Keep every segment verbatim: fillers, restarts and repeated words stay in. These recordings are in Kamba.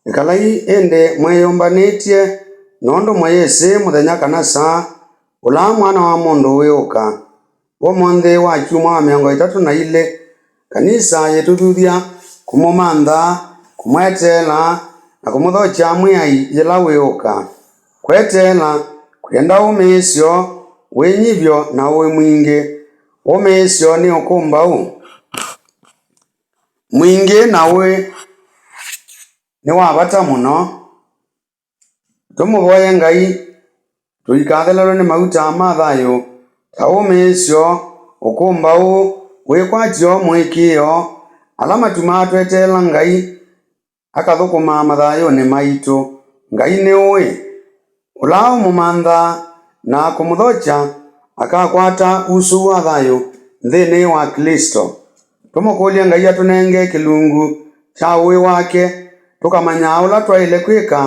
Ĩkalai ĩndĩ mwĩyũmbanĩtye, nũndũ mũyĩsĩ mũthenya kana saa ũla Mwana wa Mũndũ wĩũka. Ũmũnthĩ wa kyumwa wa mĩongo ĩtatũ na ilĩ, kanisa yĩtũthuthya kũmũmantha, kũmweteela, na kũmũthokya Mwĩai yĩla wĩũka. Kweteela kwĩenda ũmĩĩsyo, wĩnyivyo, na ũĩ mwingĩ. Ũmĩĩsyo nĩ ũkũmbaũ mwingĩ, na ũĩ nĩ wa vata mũno. Tũmũvoye Ngai tũikathelelwe nĩ mauta ma thayũ ta ũmĩĩsyo, ũkũmbaũ, wĩkwatyo, mũĩkĩĩo, ala matumaa tweteela Ngai akathũkũma mathayũnĩ maitũ. Ngai nĩ ũĩ. Ũla ũmũmanthaa na kũmũthokya akakwata usũu wa thayũ nthĩnĩ wa Klĩsto. Tũmũkũlye Ngai atũnenge kĩlungu kya ũĩ wake, tũkamanya ũla twaĩle kwĩka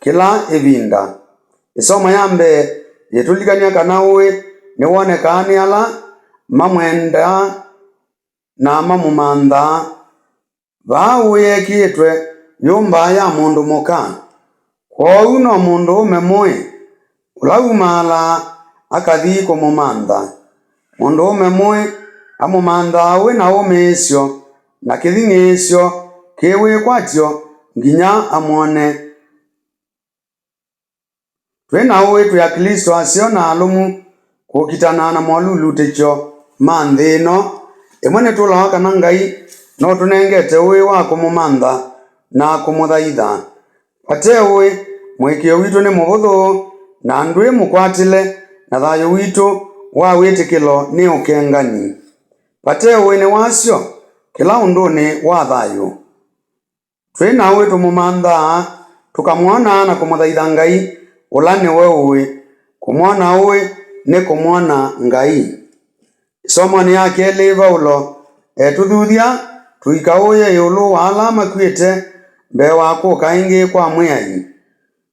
kĩla ĩvinda. Ĩsomo ya mbee yĩtũlikany'a kana ũĩ nĩwonekaa nĩ ala mamwendaa na mamũmanthaa. Vaa ũĩ ekĩĩtwe yũmba ya mũndũ mũka. Kwoou no mũndũũme mũĩ ũla umaalaa akathi kũmũmantha. Mũndũũme mũĩ amũmanthaa ũĩ na ũmĩĩsyo na kĩthing'ĩĩsyo kĩ wĩkwatyo nginya amwone. Twĩ na ũĩ twĩ Aklĩsto aseo na alũmu kũkitana na molulutĩkyo ma nthĩ ĩno. Ĩmwe nĩtũlawa kana Ngai nũtũnengete ũĩ wa kũmũmantha na kũmũthaitha. Vate ũĩ, mũĩkĩĩo witũ nĩ mũvũthũ na ndwĩ mũkwatĩle, na thayũ witũ wa wĩtĩkĩlo nĩ ũkengani. Vate ũĩ nĩ wasyo kĩla ũndũnĩ wa thayũ. Twĩ na ũĩ tũmũmanthaa, tũkamwona na kũmũthaitha Ngai, ũla nĩwe ũĩ. Kũmwona ũĩ nĩ kũmwona Ngai. Ĩsomonĩ ya kelĩ, Vaulo etũthuthya tũikaũye ĩũlũ wa ala makw'ĩte mbee wa kũka ĩngĩ kwa Mwĩai.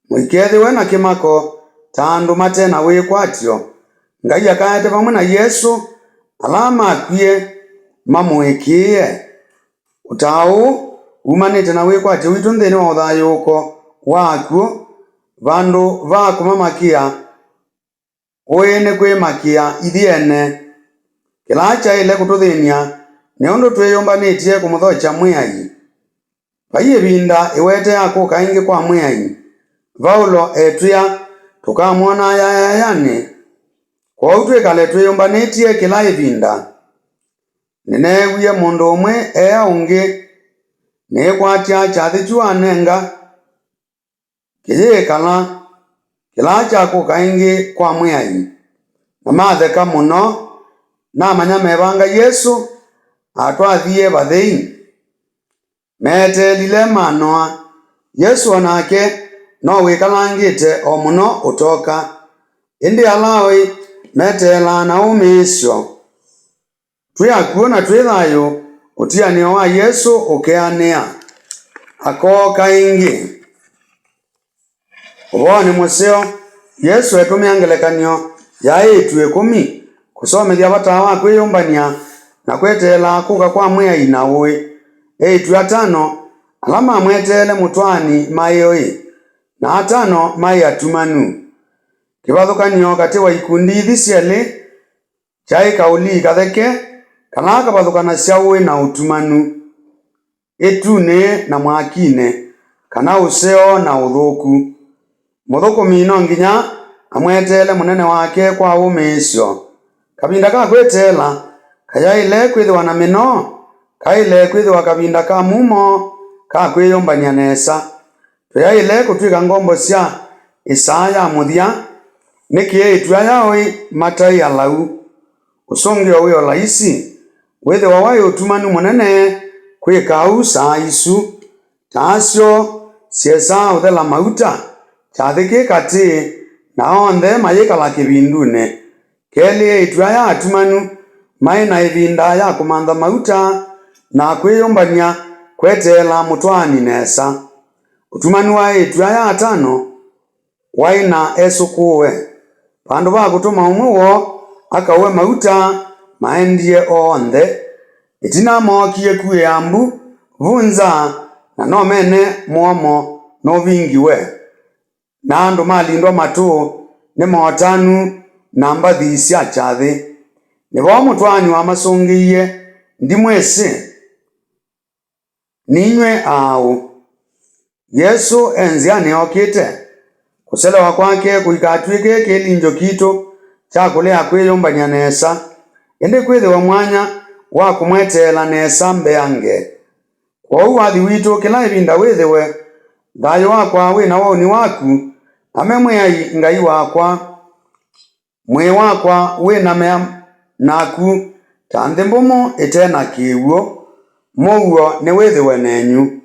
Mũikethĩwe na kĩmako ta andũ mate na wĩkwatyo. Ngai akaete vamwe na Yesũ ala makwie mamũĩkĩĩe. Ũtao ũũ umanĩte na wĩkwatyo witũ nthĩnĩ wa ũthayũũko wa akw'ũ. Vandũ va kũmamakĩa, ũĩ nĩ kwĩmakĩa ithyĩ ene. Kĩla kyaĩle kũtũthĩny'a nĩ ũndũ twĩyũmbanĩtye kũmũthokya Mwĩai. Vai ĩvinda ĩwete ya kũka ĩngĩ kwa Mwĩai. Vaulo etwĩa tũkamwona ayayayanĩ. Kwoou twĩkale twĩyũmbanĩtye kĩla ĩvinda. Nĩneewie mũndũ ũmwe eea ũngĩ, nĩĩkwatya kyathĩ kyu anenga kĩyĩĩkala kĩla kya kũka ĩngĩ kwa Mwĩai. Na matheka mũno, namanya mevanga Yesũ atwathie vathei. Meeteelile manoa. Yesũ o nake no wĩkalangĩte o mũno ũtoka. Ĩndĩ ala oĩ meteelaa na ũmĩĩsyo. Twĩ akw'ũ na twĩ thayũ, ũtianĩo wa Yesũ ũkeanĩa. Akooka ĩngĩ. Ũvoonĩ mũseo, Yesũ etũmĩa ngelekany'o ya eĩtu ĩkũmi kũsomethya vata wa kwĩyũmbany'a na kweteela kũka kwa Mwĩai na ũĩ. Eĩtu atano ala mamweteele mũtwaani maĩ oĩ, na atano maĩ atumanu. Kĩvathũkany'o katĩ wa ikundi ithi syelĩ kyaĩ kaũlii katheke kala kavathũkanasya ũĩ na ũtumanu, ĩtunĩ na mwakinĩ, kana ũseo na ũthũku. Mũthũkũmi no nginya amweteele mũnene wake kwa wũmĩĩsyo. Kavinda ka kwĩteela kayaĩle kwĩthĩwa na mĩnoo, kaĩle kwĩthĩwa kavinda ka mumo ka kwĩyũmbany'a nesa. Tũyaĩle kũtw'ĩka ngombo sya ĩsaa ya mũthya. Nĩkĩ eĩtu aya oĩ mataĩ alau? Ũsũngĩo wĩ o laisi. Wĩthĩwa waĩ ũtumanu mũnene kwĩka ũu saa isu. Taa syoo syesaa ũthela mauta kyathĩ kĩ katĩ, na onthe mayĩkala kĩvindunĩ. Kelĩ, eĩtu aya atumanu maĩ na ĩvinda ya kũmantha mauta na kwĩyũmbany'a kweteela mũtwaani nesa. Ũtumanu wa eĩtu aya atano waĩ na esũkũũe. Vandũ va kũtũma ũmwe woo akaũe mauta, maendie onthe. Ĩtina mookie kuĩa mbu vu nza, na no mene mũomo nũvingiwe, na andũ malindwa matũ nĩ motanu na mbathi sya kyathĩ. Nĩvo mũtwaani wamasũngĩie, "Ndimwĩsĩ. Ninyw'ĩ aaũ?" Yesũ e nzĩanĩ okĩte. Kũselewa kwake kũikatw'ĩke kĩlingyo kitũ kya kũlea kwĩyũmbany'a nesa, ĩndĩ kwĩthĩwe mwanya wa kũmweteela nesa mbeange. Kwoou wathi witũ kĩla ĩvinda wĩthĩwe, "Thayũ wakwa wĩ na waũni waku," ame Mwĩai Ngai wakwa. Mwĩĩ wakwa wĩ na mea naku, ta nthĩ mbũmũ ĩte na kĩw'ũ. Mũuo nĩwĩthĩwe nenyu.